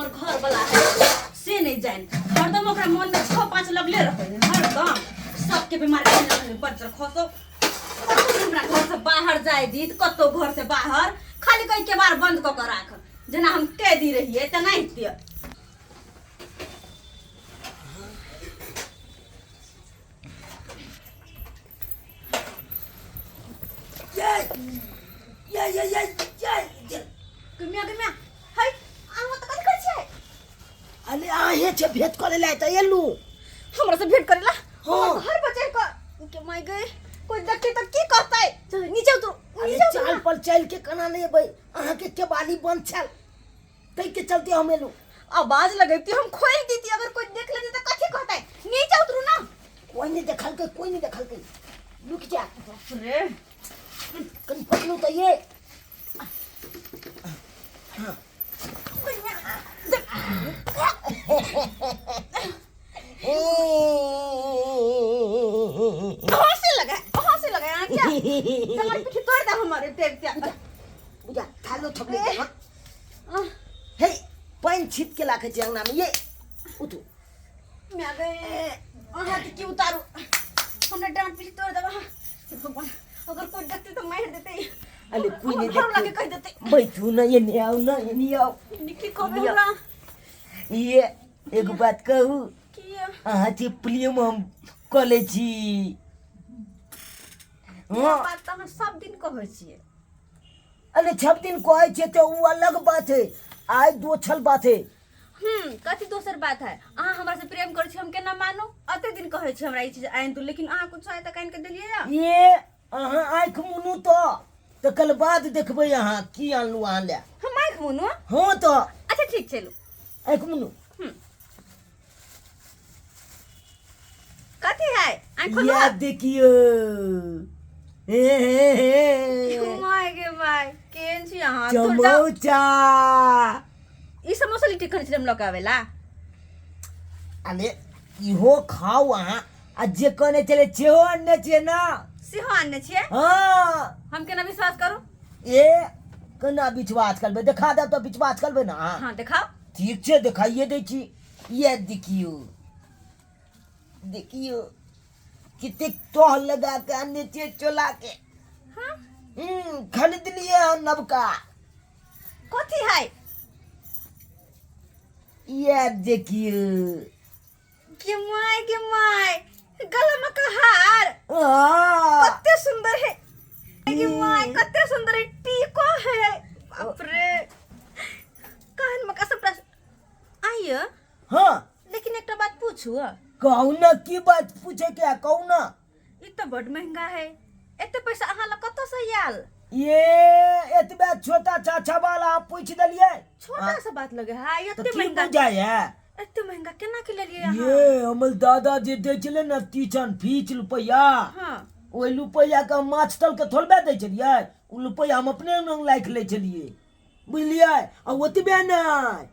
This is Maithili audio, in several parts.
हमर घर वाला है से नहीं जान। हरदम ओकरा मन में छह पाँच लगले रहे है, हरदम सबके बीमारी फैलल रहे। बज्जर खसो कतौ हमरा घर से बाहर जाय दी, कतौ घर से बाहर खाली कहि के बार बंद कऽ के राख, जेना हम कैदी रहिए तेनाहिते। ये ये ये ये ये। गम्या गम्या हाय, अहाँ तऽ कथी करै छियै? अरे आहे छे भेंट करे ला तऽ एलू। हमरा से भेंट करेला? हाँ। हमर घर पर चढ़ कऽ के माय गए, कोई देखते तऽ की कहतै? चल, नीचे उतरू। अरे नीचे उतरू चाल ना। पर चल के केना नहि एबै? अहाँके केबाली बंद छल, ताहि के चलते हम एलू। आवाज लगैती, हम खोल देती, अगर कोई देख लेती तऽ कथी कहतै? नीचे उतरू ना। कोई नहीं देखलकै, कोई नहीं देखलकै, रुक जा। बाप रे। कनि पकड़ू तऽ ये। हंसी लगा, हंसी लगा यहाँ क्या तुम्हारे पीछे तोड़ दे हमारे देख क्या। बुझा थालो थपले। हे, पानि छीट के राखै छै अंगना में। ये उठू। मैं गए, अहाँ के की उतारू? हमरा डांट पीछे तोड़ देबा। भगवान, अगर कोई देखते तो मार देते। अरे कोई नहीं घर वाला के देखते। कह देते। बैठू ना, ये नहीं आओ ना, ये नहीं आओ। निकी कहबे हमरा? ये एगो बात कहू? की? अहाँ के प्रेम हम कऽ लै छी। हाँ, बात तऽ अहाँ सब दिन कहै छियै। अरे सब दिन कहै छियै तऽ ओ अलग बात है, आइ दोछल बात है। कथी दोसर बात है? अहाँ हमरा से प्रेम करै छी, हम केना मानू? अते दिन कहै छी हमरा ई चीज आनि दू, लेकिन अहाँ कुछ आइ तक आनि के देलियै या? ये अहाँ आँखि मुनू तऽ तकर बाद देखबै अहाँ की आनलहुँ अहाँ लए। हम आँखि मुनू? हँ तऽ। अच्छा ठीक छै, लू। आँखि मुनू। कथी है? आँखि खोलू। या देखियौ, हे हे हे। My गे my, केहन छी अहाँ? थोड़ जाउ। चमौचा। ई समोसा लिट्टी खरीद हम लऽ के आवेला? अरे इहो खाउ अहाँ, आ जे कहने छलै सेहो अनने छियै ना? सेहो आनने छियै? हँ। हम केना विश्वास करू? ए केना विश्वास करबै? देखा देब तऽ विश्वास करबै ने अहाँ? हँ, देखाउ। ठीक छै, देखाइए दै छी। ये देखियौ, देखियौ कतेक तोह लगा के अनने छियै चोला के। हाँ। खरीदलियै हन नवका। कथी है? ये देखियौ। गे my, गे my, गला में का हार। हाँ। कते सुंदर है, गे my, कते सुंदर है, टीको है, बाप रे। कान में का सबटा आइयो। हाँ। लेकिन एकटा बात पूछू? कहू ना, की बात पूछे के है, कहू ना। ई तऽ बड महंगा है, एते पैसा अहाँ लग कतऽ से आयल? ये एतबे छोटा चाचा वाला पूछ देलियै। छोटा सा बात लगे है। तऽ एते की महंगा बुझाइ है? एते महंगा केना के लेलियै अहाँ? ये हमर दादा जे दै छलै ने तीचन फीच रुपैआ, ओहि रुपैआ के हम माछ तल के थोड़बे दै छलियै, ओ रुपैआ हम अपने लग राखि लै छलियै, बुझलियै? आ ओतबे नहि,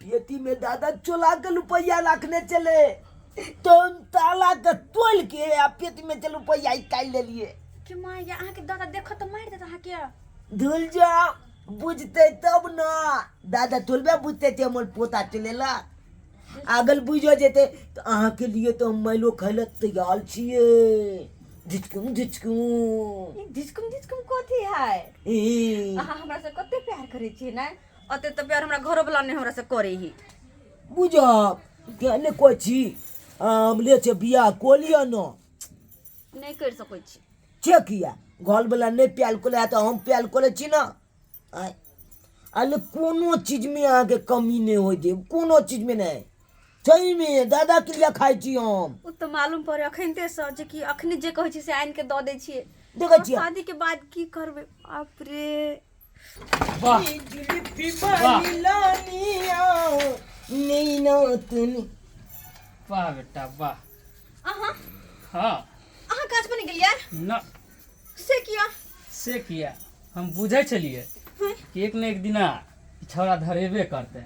पेटी में दादा चोला के रुपैआ राखने छलै, तऽ हम ताला के तोड़ि के आ पेटी में से रुपैआ निकालि लेलियै। के माय, अहाँके दादा देखत तऽ मारि देत अहाँके। धुल जाओ, बुझतै तब न। दादा थोड़बे बुझतै जे हमर पोता चलेला। अगर बुझि जेतै तऽ अहाँके लिए तऽ हम मैलो खाइ लए तैयार छियै। झिचकुम झिचकुम। ई धिचकुम धिचकुम कथी है? ई अहाँ हमरा से कते प्यार करै छियै ने? अते तऽ प्यार हमरा घरो वाला नहि हमरा से करै ही। बुझब किया नहि कहै छी, हमरे छै बियाह कऽ लिअ ने। नहि करि सकै छी। छै किया? घरवला नहि प्यार करै तऽ हम प्यार करै छी ने। आँय, अरे कोनो चीजमे अहाँके कमी नहि होइ देब, कोनो चीजमे नहि। सहीमे दादा के लिए खाइ छी हम। ओ तऽ मालूम पड़े अखनते से जे कि अखनी जे कहै छी से आनि के दऽ दै छियै। देखै छियै। शादी के बाद की करबै? बाप रे। वाह। वाह। वाह बेटा वाह। अहाँ? हाँ। अहाँ काज पर नहि गेलियै? न। से किया? से किया, हम बुझै छलियै कि एक ने एक दिना ई छौड़ा धरेबे करतै,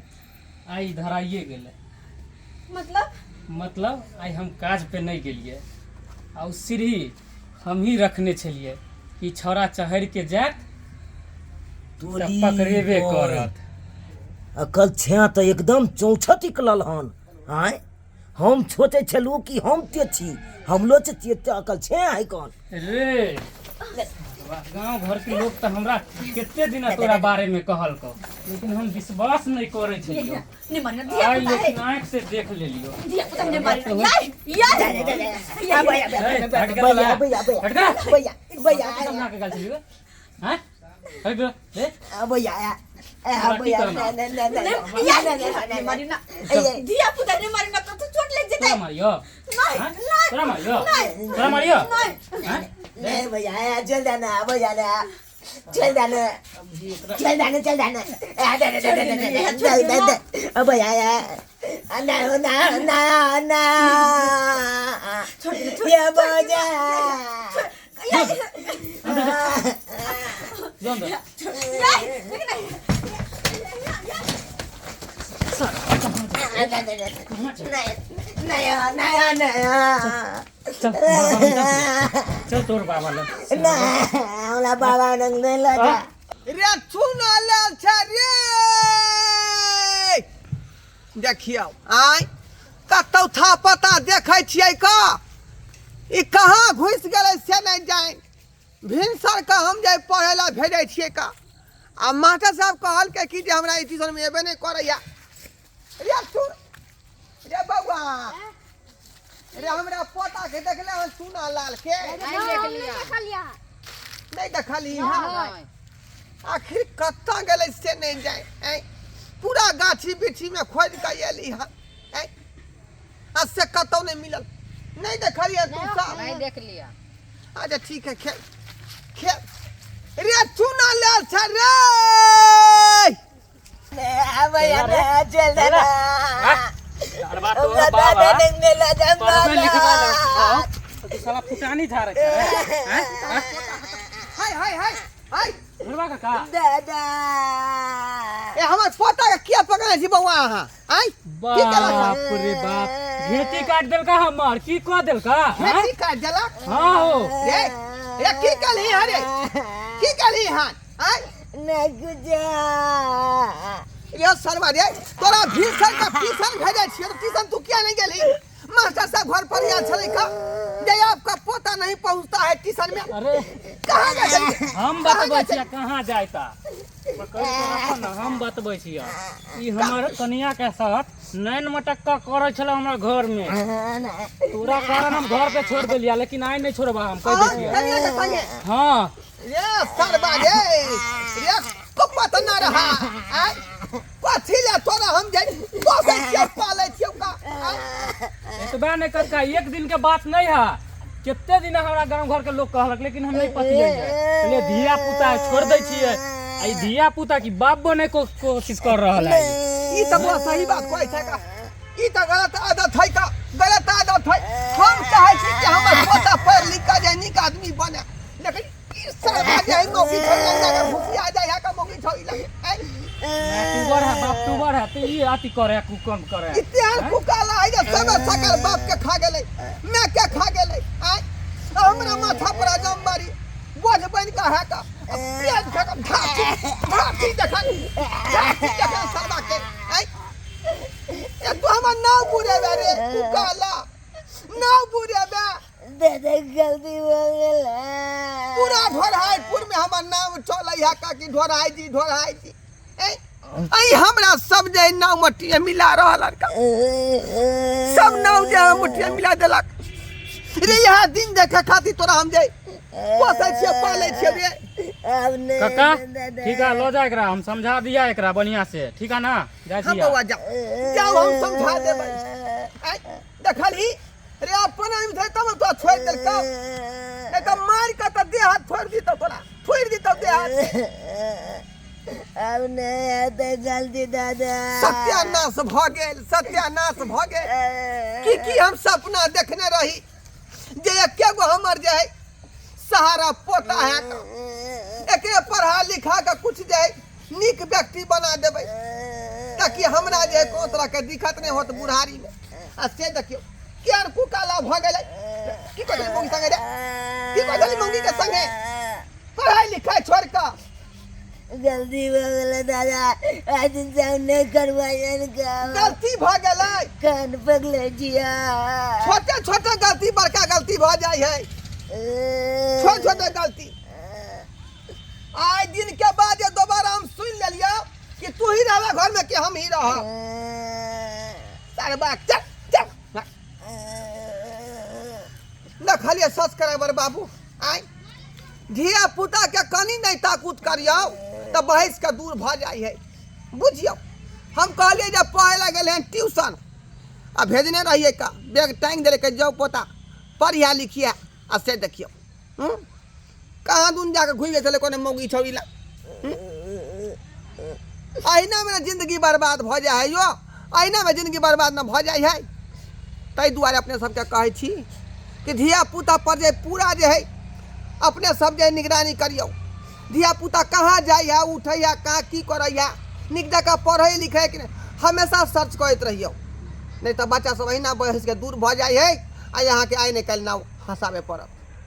आइ ई धराइए गेलै। मतलब? मतलब आइ हम काज पे नहि गेलियै आ ओ सीढ़ी हमही रखने छलियै कि छौड़ा चढ़ि के जायत तऽ पकड़ेबे करत। अकल छे तऽ एकदम चौछत निकलल हन। आँय, हम सोचै छलहुँ कि हम ते छी, हमलो से ते ते अकल छे है कौन रे। गांव घर के लोग तऽ हमरा कते दिन तोरा बारे में कहलको, लेकिन हम विश्वास नहीं करे छलियो। ने मारी ना धिया आइ पुता है। लेकिन आँख से देख लेलियो। धिया पुता ने मारी ना यार यार। ए, हट के भैया तोरा। भैया भैया हट के। भैया भैया सब ना के गाल छलियो हैं? हट के रे। भैया तोरा की करना? ने मारी ना धिया पुता, ने मारी ना तो चोट लग तोरा जेतै। मारियो? नहीं। हाँ? नहीं। तोरा मारियो? नहीं। तोरा मारियो? नहीं। हैं? नहीं भैया, चल जाना भैया, ना चल जाना, चल जाना, चल जाना, चल जाना भैया, ना ना ना ना, ये भैया। जो अंदर। यार देख ना। नया नया नया। चल बाबा लग चल, चल तोर बाबा लग। ना, हमरा बाबा रंग नहीं लगा। रे चूना लेल छै रे, देखियौ आय कतौ था पता देखै छियै का ई कहाँ घुसि गेलै से नहि जानि। भिनसर के हम जे पढ़ै लए भेजै छियै का, आ मास्टर साहब कहलकै कि जे हमरा ई ट्यूशनमे एबे नहि करैया। रे सुन रे बौआ रे, हमरा पोता के देखले हन चूना लाल के? नहीं देखली हन। आखिर कतऽ गेलै से नहि जाय। ऐं, पूरा गाछी बिरछी में खोजि कऽ एली हन, ऐं, आ से कतौ नहि मिलल। नहीं देखलियै तू सब? नहीं देख लिया। अच्छा ठीक है, खेल खेल। रे चूना लेल छै रे। भैया ना, चल जाना। अरबा तोर हमरा बाबा दादा रंग नहीं लगा। पढ़बे लिखबा ले हाँ, तो तू साला फुटानी झाड़े छै हैं? हैं? हाय हाय हाय हाय। बुढ़वा काका। दादा। ए, हमर पोता के किया पकड़ने छी बौआ अहाँ? आँय, की केलक? बाप रे बाप, घेटी काट देलका हमर, की कह देलका हैं? खेती काटि देलक? हाँ हो। रे रे, की केलही हन रे? की केलही हन? आँय। नहीं कुछ। रे सरवा रे, तोरा भीषण का ट्यूशन भेजै छियै तऽ ट्यूशन तू किया नहीं गेलही? मास्टर साहब घर पर आयल छलै का जे आपका पोता नहीं पहुंचता है ट्यूशन में। अरे कहाँ गेल छलियै? हम बतबै छियै कहाँ जायता, पकड़ के रखो ना, हम बतबै छियै। ई हमर कनिया के साथ नैन मटक्का करै छलै हमरा घर में। तोरा कारण हम घर पे छोड़ देलियै, लेकिन आइ नहीं छोड़बा, हम कह दै छियै। कनिया के संगे? हाँ। रे सरवा रे, रे कुपत न रहा। आँय, कथी ले तोरा हम जे पोसै छियौ पालै छियौ का? आँय? एतबा नहीं कक्का, एक दिन के बात नहीं है, कते दिन हमरा गांव घर के लोग कहलक, लेकिन हम नहीं पतियै। कहलियै धिया पुता है, छोड़ दै छियै। आ ई धिया पुता की बाप बने को कोशिश कर रहल है। ई तऽ बड़ा सही बात कहै छै का। ई तऽ गलत आदत है का, गलत आदत है। हम चाहै छी कि हमर पोता पढ़ि लिख कऽ जे नीक आदमी बने, लेकिन ई सरवा जे है मौगी छोड़ि लग जाके घुसिया जाइ है का मौगी छोड़ि लग। आँय? टूबर है, बाप टूबर है, तो ई अथी करे कुकर्म करे। इतिहास फुकाला है जे सब सकल बाप के खा गेलै, मैं के खा गेलै। आँय, हमरा माथा पर अजम बारी बोझ बनि कऽ है का। आ प्याज खा कऽ ढाकी ढाकी देखन, ढाकी देखन सरवा के। आँय, ए तू हमर नाव बुड़ेबे रे कुकाला, नाव बुड़ेबे। दादा, गलती हो गेल। पूरा ढोरहाईपुर में हमर नाम चलै है का कि ढोरहाई जी, ढोरहाई जी। ऐ ऐ हमरा सब जे नाव मटिया मिला रहल हन का, सब नाव जे हम मटिया मिला देलक रे। यहाँ दिन देखे खातिर तोरा हम जे पोसै छियै पालै छियै रे। अब नहीं। काका। दादा। ठीक है, लो जा एकरा, हम समझा दिया एकरा बढ़िया से, ठीक है ना? जाइ हम छियै। बौआ, जाओ जाओ, हम समझा देबै। ऐ देखलही रे, अपन आदमी छै तब तोरा छोड़ि देलकौ, नहीं तऽ मारि कऽ तऽ देह हाथ छोड़ि दितौ, तोरा छोड़ि दितौ देह हाथ। अब नहीं आते जल्दी दादा। सत्यानाश भऽ गेल, सत्यानाश भऽ गेल। की की हम सपना देखने रही जे एके गो हमर जे है सहारा पोता है, एकरे पढ़ा लिखा के कुछ जे है नीक व्यक्ति बना देबै ताकि हमरा जे है कोनो तरह के दिक्कत नहि होत बुढ़ारी में। आ से देखियौ केहन कुकाला भऽ गेलै। की कहै छली मौगी संगे रे? की कहै छली मौगी के संगे? पढ़ाई लिखाई छोड़ि कऽ गलती भऽ गेलै दादा, आइ दिन से हम नहि करबै एहन काम। गलती भऽ गेलै। कान पकड़ै छियै। छोटे छोटे गलती बड़का गलती भऽ जाइ है, छोटे छोटे गलती। आइ दिन के बाद जे दोबारा हम सुनि लेलियौ कि तू ही रहबे घर में कि हम ही रहब, सरबा चल चल देखलियै सब्सक्राइबर बाबू, आइ धिया पुता के कनि नहि ताकूत करियौ तऽ बहस के दूर भऽ जाइ है। बुझियौ, हम कहलियै जे पढ़ै लए गेल हन ट्यूशन आ भेजने रहियै का बैग टाँगि देलकै, जाउ पोता पढ़िया लिखिया। आ से देखियौ कहाँ दून जाके घुमि गेल छलै कोनो मौगी छौड़ी लए। अहिनामे ने जिन्दगी बर्बाद भऽ जाइ है यौ, अहिनामे जिन्दगी बर्बाद ने भऽ जाइ है। ताहि दुआरे अपने सबके कहै छी कि धिया पुता पर जे पूरा जे है अपने सब जे निगरानी करियौ। धिया पुता कहाँ जाइ है, उठै है, कहाँ की करै है, नीक जकाँ पढ़ै लिखै कि नहि, हमेशा सर्च करैत रहियौ, नहि तऽ बच्चा सब अहिना बहसके दूर भऽ जाइ है आ अहाँके आइ नहि काल्हि नाव हँसाबे पड़त।